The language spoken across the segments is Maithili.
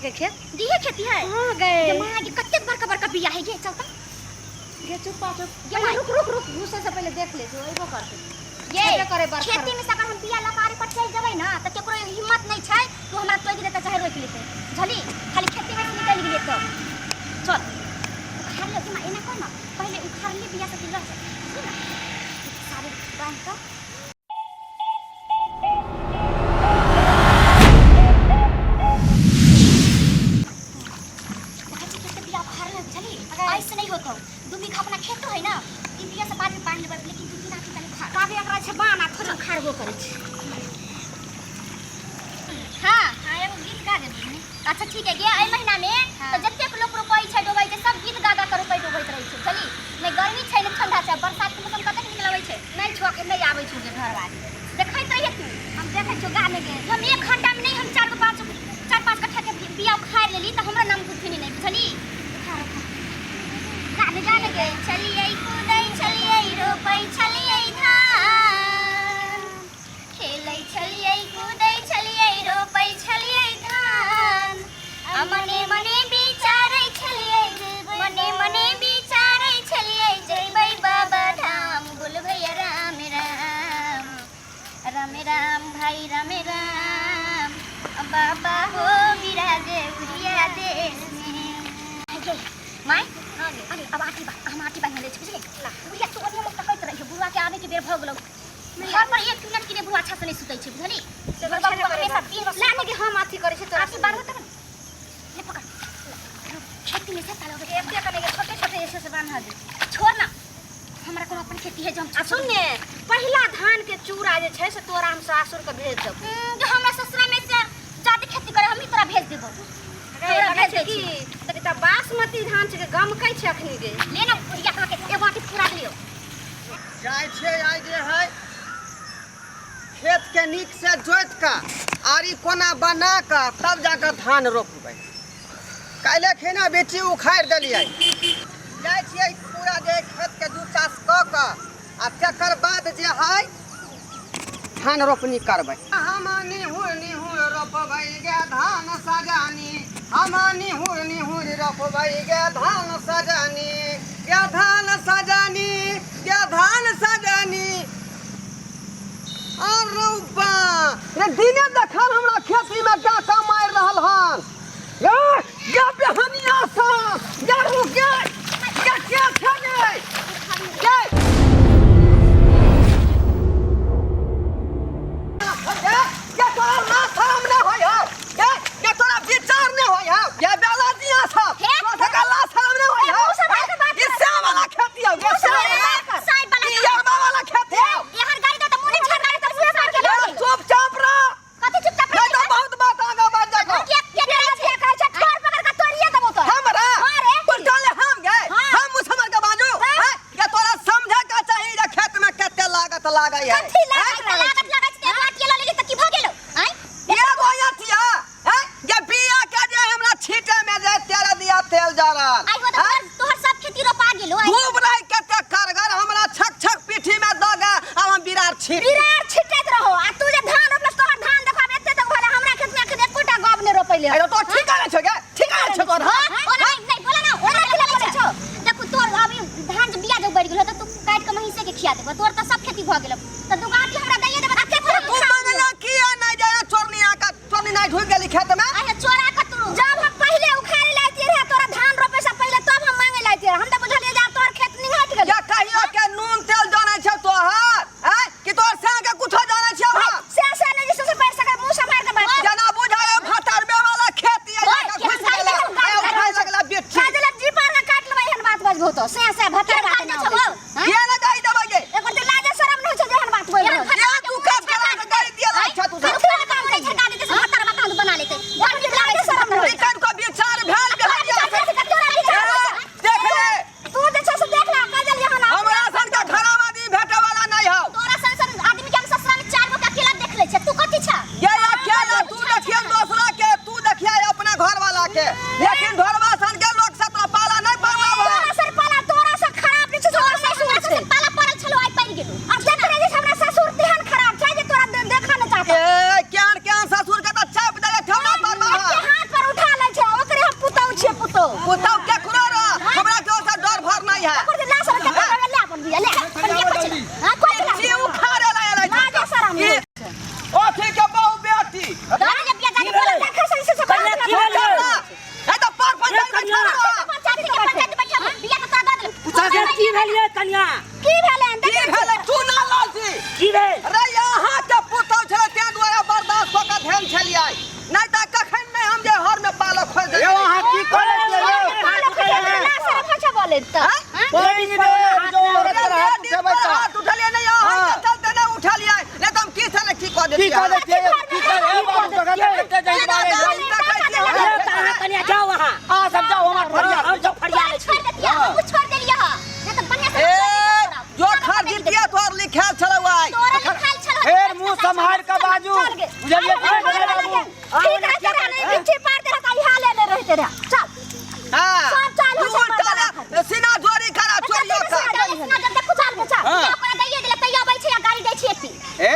के खेत। डीहे खेती है। हाँ गए। ये माँ के कतेक बड़का बड़का बिया है ये, चलता। गे चुप आ चुप। ये पहिले माय। रुक रुक रुक, घुसे से पहिले देख ले जो अइबो करतै। ये हेबे करे बरखा। खेती में से अगर हम बिया लगा पर चल जेबै ना त केकरो हिम्मत नहीं छै तू हमरा टोकि देतै चाहे रोकि लेतै, बुझली? खाली खेती में से निकलि गेलियै तब चल उखाड़ ले। कि एना कह ना, पहिले उखाड़ ले बिया सब रह जाए, बुझली ना? सारे बांध कऽ। देखै छी कते बिया उखाड़ ले, बुझली? ऐसे नहीं होतौ, 2 बीघा अपना खेतो है ना, ई बिया से बाद में बांध लेबै, लेकिन 2-3 आथी पहिले उखाड़। काहे एकरा छै बान आ थोड़े उखाड़बो करै छै। हाँ। हाँ, एगो गीत गा देबही। अच्छा ठीक है, गया एहि महीना में हाँ। तो जतेक लोग रोपै छै डोबै छै, सब गीत गा गा के रोपै डोबैत रहै छै, बुझली? नहि गर्मी छै नहि ठंडा छै, बरसात के मौसम कतेक नीक लगै छै। नहि छौ अखन नहि आबै छौ गे घरवाली। देखैत रहिए तू। हम देखै छियौ गाने के। हम 1 घंटा में नहीं, हम 4 गो 5 4-5 कट्ठा के बिया उखाड़ लेली तो हमरा नाम बुद्धि नहीं, बुझली? उखाड़ उखाड़। गाने गाने गे छलियै कूदै छलियै रोपै छलियै धान, खेलै छलियै कूदै छलियै रोपै छलियै धान, आ मने मने विचारै छलियै, मने मने विचारै छलियै जयबै बाबा धाम। बोल भैया राम राम, राम राम भाई राम राम, बाबा हो विराजे उड़िया देश में। गे माय। हाँ गे। अरे अब आटी बा, हम आटी बान्हि लै छी, बुझली? बुढ़िया तू ओनिये मुँह तकैत रहियो, बुढ़वा के आबे के बेर भऽ गेलौ। घर पर 1 मिनट के लिए बुढ़वा अच्छा से नहीं सुतै छै, बुझली? से बुढ़वा छेबे करे हमेशा बाप। दिन ला ने गे, हम अथी करै छी तोरा। आटी बान्हबो तब ने, ले पकड़। खेती में से तालो। एते कने गे छोटे छोटे ऐसे से बान्ह दे। छोड़ ना, हमरा कोनो अपन खेती है जो हम आ सुन ने, पहिला धान के चूड़ा जे छै से तोरा हम सासुर के भेज देबौ। जो हमरा ससुरा में से जादे खेती करे, हम ही तोरा भेज देबौ। तोरा लगै भेज छै दै की छी। देखी तऽ बासमती धान छै, गमकै छै अखनी गे। ले ना बुढ़िया कहाँ के एगो आटी पूरा दियौ। जाइ छियै आइ जे है खेत के नीक से जोति कऽ आरी कोना बना कऽ तब जाकऽ धान रोपबै। काल्हि खेना बेटी उखाड़ि देलियै। जाइ छियै पूरा जे खेत के दू चास कऽ कऽ आ तकर बाद जे है धान रोपनी करबै। हम निहुर निहुर रोपबै गे धान सजानी, हम निहुर निहुर रोपबै गे धान सजानी, गे धान सजानी, गे धान सजानी। अरे बा रे, दिने देखल हमरा खेती में डाका मारि रहल हन। गे गे बेहनिया सा गे रुक गे, गे के छै गे गे गे गे तोरा माथा में नहि होइ हौ गे, गे तोरा विचार नहि होइ हौ गे बेला दिया सब हे, तोरा सबके लाज शरम नहि होइ हौ। मुँह से बात बात ई श्याम वाला खेती हौ गे, श्याम वाला। साइब वाला। ई यरबा वाला खेती हौ। एहन गाड़ी दो त मुने छड़ गाड़ी त मुने मार के ए, लऽ गेल। चुपचाप रह। कथी चुपचाप नहीं तो बहुत बात आगा बढ़ जाएगा। के के डरै छै? कहै छै ठोर पकड़ के तोड़िए देबौ तोरा। हमरा हाँ रे। उल्टा ले हम गए। हाँ। हम मुसलमान के बाजू हैं? ये तोरा समझे का चाहिए जे खेत में कते लागत लागै है। कथी लागत लागत लागत छै? एगो आटिया लऽ लेली त की भऽ गेलौ? आँय? एगो अथिया हैं? जे बिया के जे हमरा छीटे में जे 13 दिया तेल जरल। आइ हो त हैं? तोहर तोहर सब खेती रोपा गेलौ आइ। धूप रहे कते करगर, हमरा छक छक पीठी में दऽ गे, आब हम बिरार छीट। बिरार छिटैत रहो आ तू जे धान रोपलस तोहर धान देखो आब एते तक भले, हमरा खेत में अखन एकोटा गब नहि रोपैले। अरे तो ठीक है छौ गे, ठीक है छौ तोर। हाँ? ओना नहीं नहीं बोला ना, ओना की बोलै छौ? देखू तोर अभी धान जे बिया जे बढ़ि गेलौ त तू काटि के महींसे के खिया देबो, तोर त सब खेती भऽ गेलौ, त दू आटी हमरा दैये देबो त खेत तू मंगला किया नहीं जाए चोरनी आका चोरनी नहीं ढुक गेली खेत में? आहे चोरा के तू जब हम पहिले उखाड़े लायतियै रहे तोरा धान रोपे से पहिले, तब हम मांगे लायतियै रहे। हम त बुझलियै जे आब तोहर खेत निघट गेलौ। या कहियो के नून तेल जानै छौ तोहर हैं कि तोहर से के कुछो जानै छौ? हम से से नहीं जे से पैर सके मुंह से मार के बात। जना बुझाय भतरबे वाला खेत ये ओए, जाके केहन घुस गाली गेला। देलक, गाली आय देलक। उठाय लगला बेटी। काजल जी पार के काट लेबै, एहन बात बजबो तो से से भतर केहन बात गाली ना दै छौ, होबै हौ? छै। के ना गाली देबै गे? एकर तऽ लाजे शरम नहि होइ छै जेहन बात बोलि एहन रहल छै। ये तू काज करा के गाली दिया छौ तू सब। तोरा काम नहीं झटका देते से भतर बता बना लेते। एकर तऽ लाजे शरम नहि होइ छै। निकन को विचार भेल बिहारिया से। तोरा विचार ए, देख ले। तू जे छै से देख ले काजल यहाँ ना। हमरा सन के खराब आदमी भेटे वाला नहीं हौ। तोरा सन सन आदमी के हम ससुरा में 4 गो के अकेला देख ले छै, तू कथी छ? ये अकेला तू देखिए दोसरा के, तू देखिए अपना घर वाला के, लेकिन घरवा सन के लोग से तोरा पाला नहीं पड़ला। तोरा से पाला, तोरा से खराब जे छै से तोहर ससुर छै। पाला है। ओकर जे लाश रखे त ले अपन बिया ले अपन बिया कोच हां कोच बेटी उखाड़े ला आयल है। लाजे शरम ई अथी के बहु बेटी। दादा जे बिया जाके बोला देखै से से कन्या की भेलै? ए तऽ पर पंचायत ए, कन्या। बैठा। पंचायत के पंचायत बैठा बिया के तोरा दऽ देल। से की भेलियै कन्या? की भेलै? की भेलै? तू ना लालची। की भेल? अरे यहाँ के पुतहु छलै ताहि दुआरे बर्दाश्त कऽ के ध्यान छलियै, नहि तऽ कखन नहि हम जे हर में पालक खोलि यौ देलियै। अहाँ की करै छियै यौ? बोले तऽ पानि रे, जो औरत पर हाथ उठेबै तऽ हाथ उठलियै नहि, अहाँ के चलते नहि उठलियै, नहि तऽ हम की से ने की कऽ की देतियै। कऽ दै छियै यौ? की करै हे बाबू? तखन तऽ कते जाइत बारे दाम जाउ। देखै छियै यौ हम। तऽ अहाँ कन्या जाउ अहाँ। अहाँ सब जाउ हमर फरियाद। हम सब फरिया लै छी। छोड़ देतियै, हमहूँ छोड़ देलियै हँ, नहि तऽ बढ़िआँ से ए जो खर जितिया तोहर लिखायल छलौ आइ। तोरा लिखायल छलौ। फेर मुँह सम्हारि कऽ बाजू। बुझलियै कि नहि बाबू? ठीक रहते रहे, नहीं बिच्छी पार दे रहता, इहा लेने रहते रहे। चल हाँ सब चाल हो तू छै उल्टा ले, सीना जोरी करा चोरियो कर। हाँ। ओकरा दैये देले तैयो अबै छै आ गाड़ी दै छै एती। ए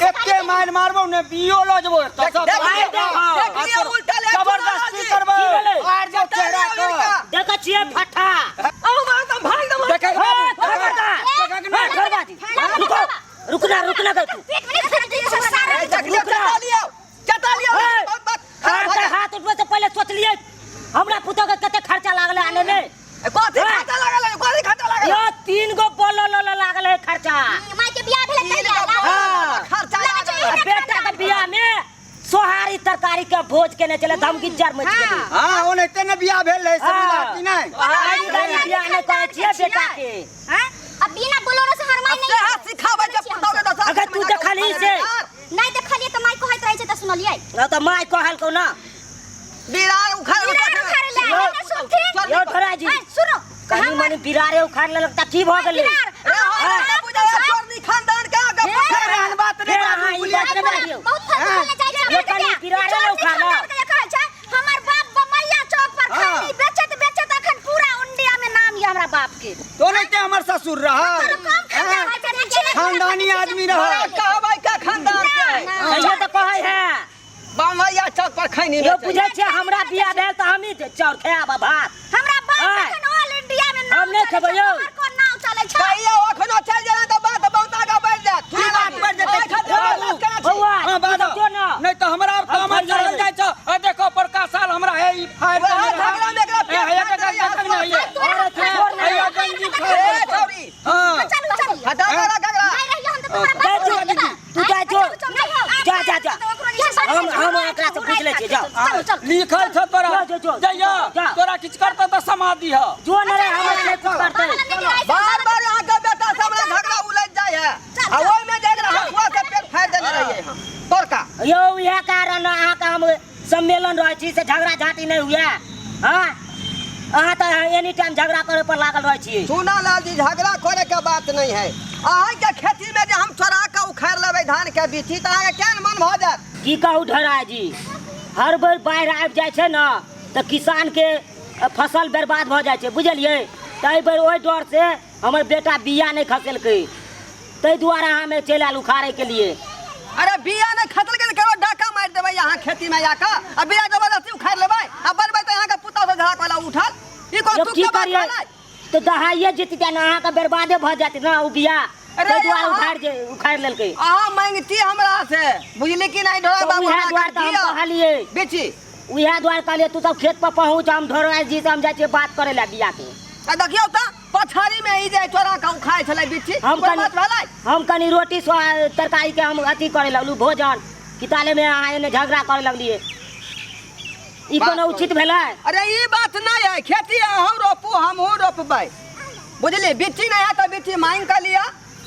एते मारि मारबौ ने बियो लऽ जेबो एतऽ सब। देख आइ लियौ, देख, देख लियौ उल्टा ले जबरदस्ती करबै। की भेलै? आर जाउ चेहरा के। देखै छियै फट्ठा। अहूँ बात हम भाग देबौ। देखै बाबू, ए, खबरदार। देखै कि नहि? ए, खबरदार। रुको, रुकना रुकना गई तू। पेट में नहीं फट दिए सारा। ए, देख लियौ, रुक ना। चटा लियौ, चटा लियौ। ए, बहुत बात खराब अहाँके भऽ जायत। हाथ उठबै से पहिले सोचलियै हमरा पुतोह के कते खर्चा लागलै आने में? ए, कथी खर्चा लागल है? कथी खर्चा लागल है? यो 3 गो बोलो लो लागल है खर्चा। माय के बियाह भेलै तीन तहिया गो लागल। हाँ। खर्चा लागल आ है। बेटा के बियाह में सोहारी तरकारी के भोज केने छलै, धमगिज्जर मचि गेलै। हाँ ओनाहिते ने बियाह भेल रहै सब हाँ। कि नहि? गाड़ी गाड़ी बियाह नहि करै छियै बेटा के। हाँ? अब बिना बोलोरो से हरमाई अब नहीं सेहा सिखाबै छै पुतहु के दशा। अगर तू देखलही से। नहीं देखलियै तऽ माय कहैत रहै छै तऽ सुनलियै। ना तऽ माय कहलकौ ना। बिरार उखाड़ बिरार उखाड़े ले, हमरा सुनथिन। यौ ढोरा जी। ऐ, सुनो। कनी मनी बिरारे उखाड़ लेलक तऽ की भऽ गेलै? बिरार, रे हमरा नहि बुझै छै, चोरनी खानदान के आगे फेर एहन बात नहि फेर बाजू, अहाँ ई बुझलियै बात कि नहि नहि? बाजियौ। बहुत फालतू बोलने जाइ छै ये हमरा कनी के। बिरारे ने उखाड़लक। खानदान के कहै छै, हमर बाप बमैया चौक पर हाँ। खैनी बेचैत बेचैत अखन पूरा इंडिया में नाम ये हमरा बाप के। ओनाहिते हमर ससुर रहल। कम खर्चा होइ छै, नीचे नहि खानदानी आदमी रहल। कहबै के खानदान के? सहिए तऽ कहै है। बमैया चौक पर खैनी यौ बेचै। बुझै छियै हमरा बियाह भेल तऽ हमही चाउर खायब आ भात। हमरा बाप हाँ। अखन ऑल इंडिया में नाम हम नहि चलै खेबै छै, यौ। तोहर कोन नाम चलै छै? कहियो अखनो चलि जेना तऽ बात बहुत आगाँ बढ़ि जायत। की बात बढ़ि जेतै? ओहि खातिर बाबू, बर्दाश्त केना छी? बौआ हाँ, बाजो। जो ना। नहि तऽ हमरा आब हम कामर फरिया चढ़ल लेबै। जाइ छौ। आ देखो परका साल हमरा हे ई फाड़ि वएह देने रहै। झगड़ा मे एकरा ए, हैया पेट देखक फाड़ि देखक ने हैया। अरे छोड़ ना। हैया गंजी फाड़ि ए, देलकौ। छौरी, हाँ। चलू चलू। हटा करा झगड़ा। नहीं रहियो हम तऽ तोरा जा बाप जो, हो जेबा। तू जा जो। जा जा जा। हम एकरा से पूछ लै छियै, जाओ। चलू चलू। लिखल छौ तोरा। जो, जो, जो। जइया जा। तोरा किछु करतौ तऽ समाधि ह। जो न रे हमरा नहि कुछ करतै। बार बार अहाँके बेटा से हमरा झगड़ा उलझि जाइ है आ ओहिमे जे एकरा हथुआ से पेट फाड़ि देने रहियै हम तोरका। यौ इएह कारण अहाँके हम सम्मेलन रहै छी से झगड़ा झाँटी नहि हुए। हाँ अहाँ तऽ एनी टाइम झगड़ा करे पर लागल रहै छी। सुना लाल जी, झगड़ा करे के बात नहीं है। अहाँके खेती में जे हम चोरा के उखाड़ि लेबै धान के बीची तऽ अहाँके केहन मन भऽ जायत? की कहू ढोरा जी, हर बेर बाढ़ि आबि जाइ छै ने तऽ किसानके फसल बर्बाद भऽ जाइ छै, बुझलियै? तऽ एहि बेर ओहि डर से हमर बेटा बिया नहि खसेलकै, ताहि दुआरे हम चलि आयल उखाड़ैके लिए। अरे बिया नहि खसलकै तऽ केकरो डाका मारि देबै अहाँ खेती में आके आ बिया जबरदस्ती उखाड़ि लेबै आ बनबै तऽ अहाँके पुतहु से झगड़ा वाला उठल। ई कोन यौ तुक की के बात करियै भेलै? तऽ दहाइए जेतै ने, अहाँके बर्बादे भऽ जायत ने ओ बिया, अरे ताहि दुआरे अहाँ- उखाड़ि जे उखाड़ि लेलकै। अहाँ मांगती हमरा से, बुझली कि नहि ढोरा तऽ बाबू? उएह हमरा दुआरे तऽ हम दिअ। कहलियै बेची उएह दुआरे कहलियै तू सब खेत पर पहुँच, हम ढोरा जी से हम जाइ छियै बात करे लए बिया के। आ देखियौ तऽ पछाड़ी में ई जे चोरा के उखाड़ै छलै बिच्ची, हम कोन कनि बात भेलै? हम कनि रोटी तरकारी के हम अथी करे लगलू भोजन कि ताले में अहाँ एने झगड़ा करे लगलियै, ई बात कोनो उचित भेलै? अरे ई बात नहीं है, खेती अहूँ रोपू हमहूँ रोपबै, बुझली? बिच्ची नहीं है तऽ बिच्ची मांगि कऽ लिअ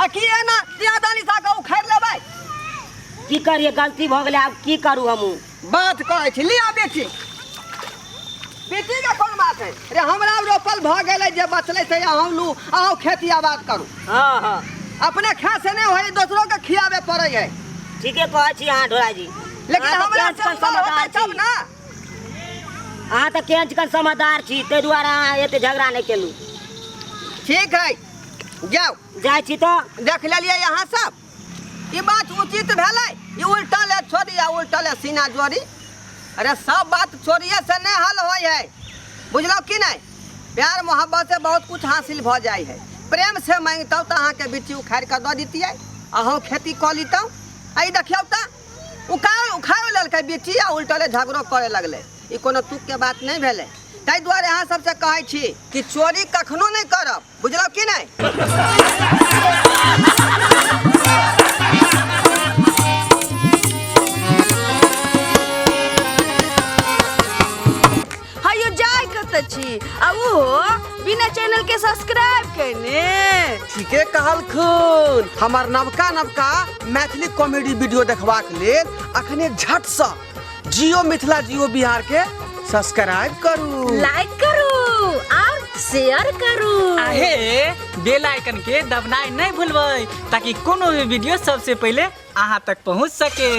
आ की एना दियादानी सा कऽ उखाड़ि लेबै? की करियै, गलती भऽ गेलै, आब की करू हमहूँ? बात कहै छी, लिअ बिच्ची। बिच्ची के कोन बात है रे, हमरा रोपल भऽ गेलै, जे बचलै से अहूँ लू, अहूँ खेती आबाद करू। हाँ हाँ अपने खा से नहि होइ, दोसरो के खियाबे पड़ै है। ठीके कहै छी अहाँ ढोरा जी, लेकिन अहाँ तऽ हमरा केहन से चिकन उमर होतै समझदार तब छी। ना। अहाँ तऽ केहन चिकन समझदार छी, ताहि दुआरे अहाँ एते झगड़ा नहि केलहुँ। ठीक है, जाउ। जाइ छी तऽ। देख लेलियै अहाँ सब, ई बात उचित भेलै? ई उल्टा ले छोड़ी आ उल्टा ले सीना जोड़ी। अरे सब बात चोरिए से नहि हल होइ है, बुझलहुँ कि नहि? प्यार मोहब्बत से बहुत कुछ हासिल भऽ जाइ है। प्रेम से मांगितहुँ तऽ अहाँके बिट्टी उखाड़ि कऽ दऽ दितियै, अहूँ खेती कऽ लितहुँ। आ ई देखियौ तऽ उखाड़ उखाड़ि लेलकै बिट्टी आ उल्टले झगड़ो करे लगलै। ई कोनो तुकके बात नहि भेलै। ताहि दुआरे अहाँ सबसँ कहै छी कि चोरी कखनो नहि करब, बुझलहुँ कि नहि? हयो जाय कतऽ छी आ ओहो बिना चैनल के सब्सक्राइब केने? ठीके कहलखुन। हमर नवका नवका मैथिली कॉमेडी वीडियो देखबाक लेल अखने झटसँ जियो मिथिला जियो बिहार के सब्सक्राइब करू, लाइक करू और शेयर करू। आहे बेल आइकन के दबनाइ नहीं भूलबै ताकि कोनो भी वीडियो सबसे पहले अहाँ तक पहुँच सके।